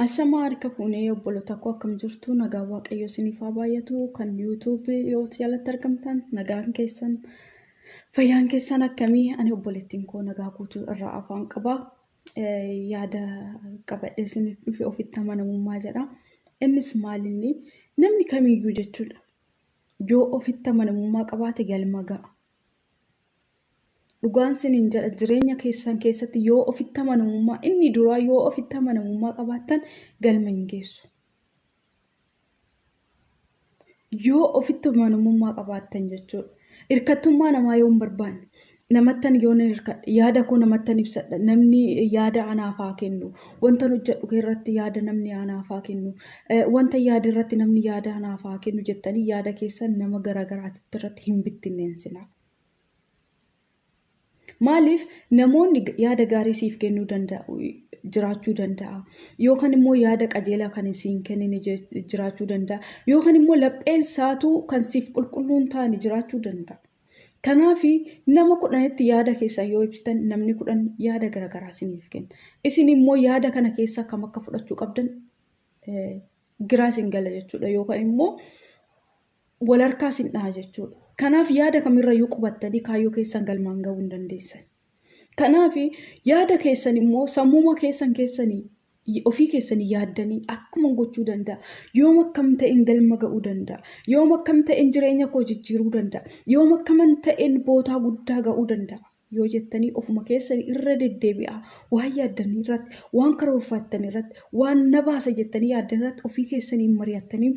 Ashamaa harka fuunee obboloota koo akkam jirtu nagaa waaqayyo isiniif haa baay'atu kan yuutuubii dhiyooti jalatti argamtan nagaan keessan fayyaan keessan akkamii ani obboleettiin koo nagaa guutuu irraa afaan qaba yaada qabadhee isiniif dhufe ofitti amanamummaa jedha innis maalinni namni kamiyyuu jechuudha yoo ofitti amanamummaa qabaate galma ga'a. Dhugaan sinin jedha jireenya keessan keessatti yoo ofitti amanamummaa inni duraa yoo ofitti amanamummaa qabaattan galma hin geessu. Yoo ofitti amanamummaa qabaattan jechuudha. Hirkattummaa namaa yoo hin barbaanne namattan yoo nan hirkadhe yaada koo namattan ibsadha namni yaada anaaf haa kennu wantan hojjedhu irratti yaada namni anaaf haa kennu wanta yaada irratti namni yaada anaaf haa kennu jettanii yaada keessan nama garaagaraatitti irratti hin bittinneessinaa. Maaliif namoonni yaada gaarii siif kennuu danda'u jiraachuu danda'a. Yookaan immoo yaada qajeelaa kan siin kennine jiraachuu danda'a. Yookaan immoo lapheen isaatuu kan siif qulqulluu hin taane jiraachuu danda'a. Kanaaf nama kudhanitti yaada keessan yoo ibsitan namni kudhan yaada garaagaraa isiniif kenna. Isin immoo yaada kana keessaa kam akka fudhachuu qabdan giraa isin gala jechuudha. Yookaan immoo wal harkaa isin dhaha jechuudha. Kanaaf yaada kamirrayyuu qubattanii kaayyoo keessan galmaan ga'uu hin dandeessan. Kanaaf yaada keessan immoo sammuma keessan keessanii ofii keessanii yaaddanii akkuma gochuu danda'a. Yoom akkam ta'een galma ga'uu danda'a. Yoom akkam ta'een jireenya koo jijjiiruu danda'a. Yoom akkaman ta'een bootaa guddaa ga'uu danda'a. Yoo jettanii ofuma keessanii irra deddeebi'aa waan yaaddanii irratti, waan karoorfattan irratti, waan na baasa jettanii yaaddan irratti ofii keessanii mari'attanii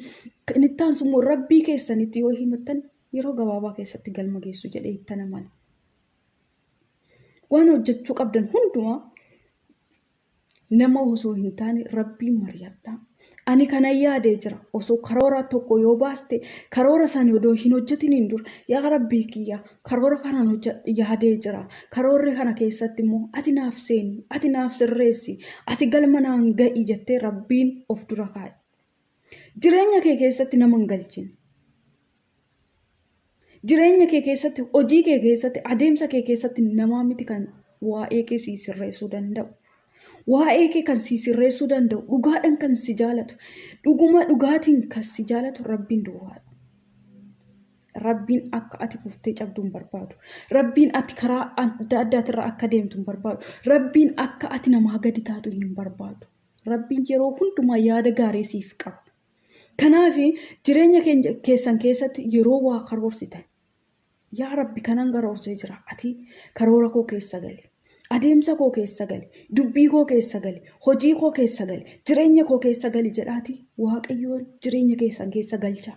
kan itti aansu immoo rabbii keessanitti yoo himattan yeroo gabaabaa keessatti galma geessu jedhee ittan amana. Waan hojjechuu qabdan hundumaa Nama osoo hin taane rabbiin mari'adhaa. Ani kana yaadee jira. Osoo karoora tokko yoo baaste karoora sana odoo hin hojjetiniin dura yaa rabbii kiyya karoora kanaan hojjedha yaadee jira. Karoorri kana keessatti immoo ati naaf seeni, ati naaf sirreessi, ati galma naan ga'i jettee rabbiin of dura kaa'i. Jireenya kee keessatti nama hin galchine. Jireenya kee keessatti, hojii kee keessatti, adeemsa kee keessatti namaa miti kan waa'ee kee sii sirreessuu danda'u. Waa'ee kee kan sii sirreessuu danda'u, dhugaadhaan kan si jaalatu, dhuguma dhugaatiin kan si jaalatu Rabbiin duwwaadha. Rabbiin akka ati kuftee cabdu hin barbaadu. Rabbiin ati karaa adda addaatirra akka deemtu hin barbaadu. Rabbiin akka ati namaa gadi taatu hin barbaadu. Rabbiin yeroo hundumaa yaada gaarii siif qaba. Kanaaf jireenya keenya keessan keessatti yeroo waa karoorsitan yaa Rabbi kanan karoorsee jira ati karoora koo keessa gali adeemsa koo keessa gali dubbii koo keessa gali hojii koo keessa gali jireenya koo keessa gali jedhaati Waaqayyoon jireenya keessan keessa galchaa.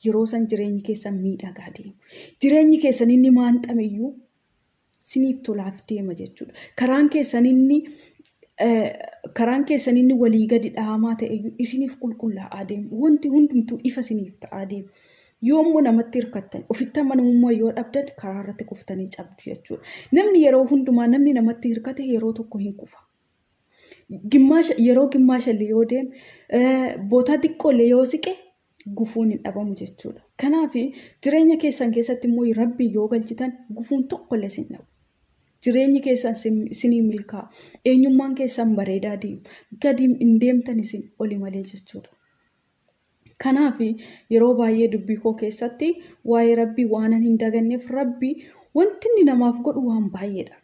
Yeroo san jireenyi keessan miidhagaa deema. Jireenyi keessan inni maanxame iyyuu siniif tolaaf deema jechuudha. Karaan keessan inni karaan keessan inni walii gadi dhahamaa ta'e iyyuu isiniif qulqullaa'aa deema. Wanti hundumtuu ifa isiniif ta'aa deema. Yoo immoo namatti hirkattan ofitti amanamummaa yoo dhabdan karaa irratti kuftanii cabdu jechuudha. Namni yeroo hundumaa namni namatti hirkate yeroo tokko hin kufa. Gimmaasha yeroo gimmaasha illee yoo deeme bootaa xiqqoo illee yoo siqe gufuun hin dhabamu jechuudha. Kanaaf jireenya keessan keessatti immoo rabbii yoo galchitan gufuun tokko illee isin dhabu. Jireenyi keessan isinii milkaa'a. Eenyummaan keessan bareedaa deema. Gadi hin deemtan isin oli malee jechuudha. Kanaaf yeroo baay'ee dubbii koo keessatti waa'ee rabbii waanan hin daganneef rabbii wanti inni namaaf godhu waan baay'eedha.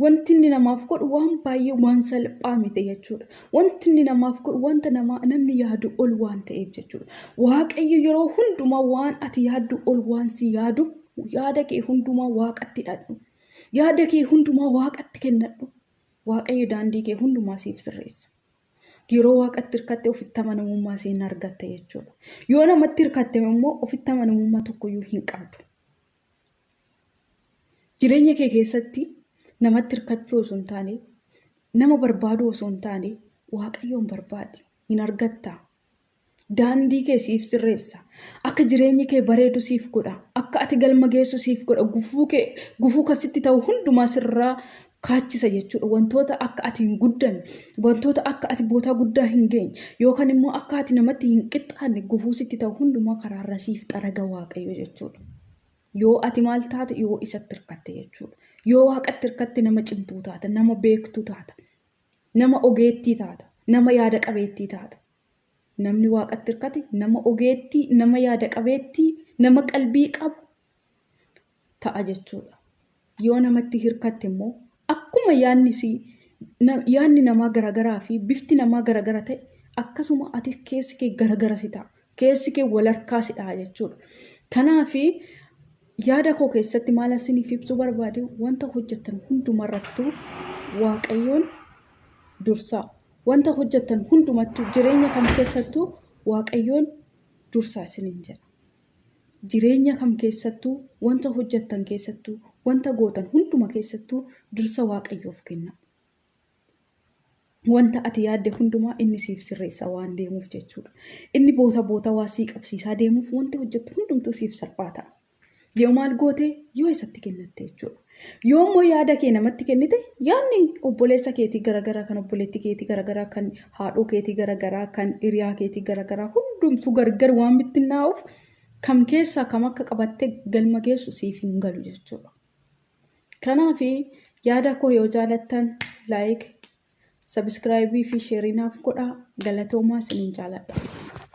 Wanti inni namaaf godhu waan baay'ee waan salphaa miti jechuudha. Wanti inni namaaf godhu wanta namaa namni yaadu ol waan ta'eef jechuudha. Waaqayyo yeroo hundumaa waan ati yaaddu ol waan si yaaduuf yaada kee hundumaa waaqatti hidhadhu. Yaada kee hundumaa waaqatti kennadhu. Waaqayyo daandii kee hundumaa siif sirreessa. Yeroo waaqatti hirkatte ofitti amanamummaa siin argatta jechuudha. Yoo namatti hirkatte immoo ofitti amanamummaa tokkoyyuu hin qabdu. Jireenya kee keessatti namatti hirkachuu osoo hin taane, nama barbaaduu osoo hin taane, Waaqayyoon barbaadi. Hin argatta. Daandii kee siif sirreessa. Akka jireenyi kee bareedu siif godha. Akka ati galma geessu siif godha. Gufuu kee gufuu kan sitti ta'u hundumaa sirraa kaachisa jechuudha. Wantoota akka ati hin guddanne, wantoota akka ati bootaa guddaa hin geenye, yookaan immoo akka ati namatti hin qixxaanne gufuu sitti ta'u hundumaa karaarra siif xaraga Waaqayyo jechuudha. Yoo ati maal taate yoo isatti hirkatte jechuudha. Yoo waaqatti hirkatte nama cimtuu taata, nama beektuu taata, nama ogeettii taata, nama yaada qabeettii taata. Namni waaqatti hirkate nama ogeettii, nama yaada qabeettii, nama qalbii qabu ta'a jechuudha. Yoo namatti hirkatte immoo akkuma yaadni fi yaadni namaa garagaraa fi bifti namaa garagara ta'e akkasuma ati keessi kee garagara si ta'a. Keessi kee wal harkaa si dha'a jechuudha. Kanaaf yaada koo keessatti maal isiniif ibsuu barbaade wanta hojjettan hundumarrattuu Waaqayyoon dursaa. Wanta hojjettan hundumattuu jireenya kam keessattuu Waaqayyoon dursaa isiniin jedha. Jireenya kam keessattuu wanta hojjettan keessattuu wanta gootan hunduma keessattuu dursa Waaqayyoof kennaa. Wanta ati yaadde hundumaa inni siif sirreessa waan deemuuf jechuudha. Inni boota boota waa sii qabsiisaa deemuuf wanti hojjettu hundumtuu siif salphaa ta'a. Yoo maal goote yoo isatti kennatte jechuudha. Yoo immoo yaada kee namatti kennite yaadni obboleessa keetii garagaraa kan obboleettii keetii garagaraa kan haadhoo keetii garagaraa kan hiriyaa keetii garagaraa hundumtuu gargar waan bittinnaa'uuf kam keessaa kam akka qabattee galma geessu siif hin galu jechuudha. Kanaaf yaada koo yoo jaalattan like, subscribe fi share naaf godhaa. Galatoomaa isiniin jaaladha.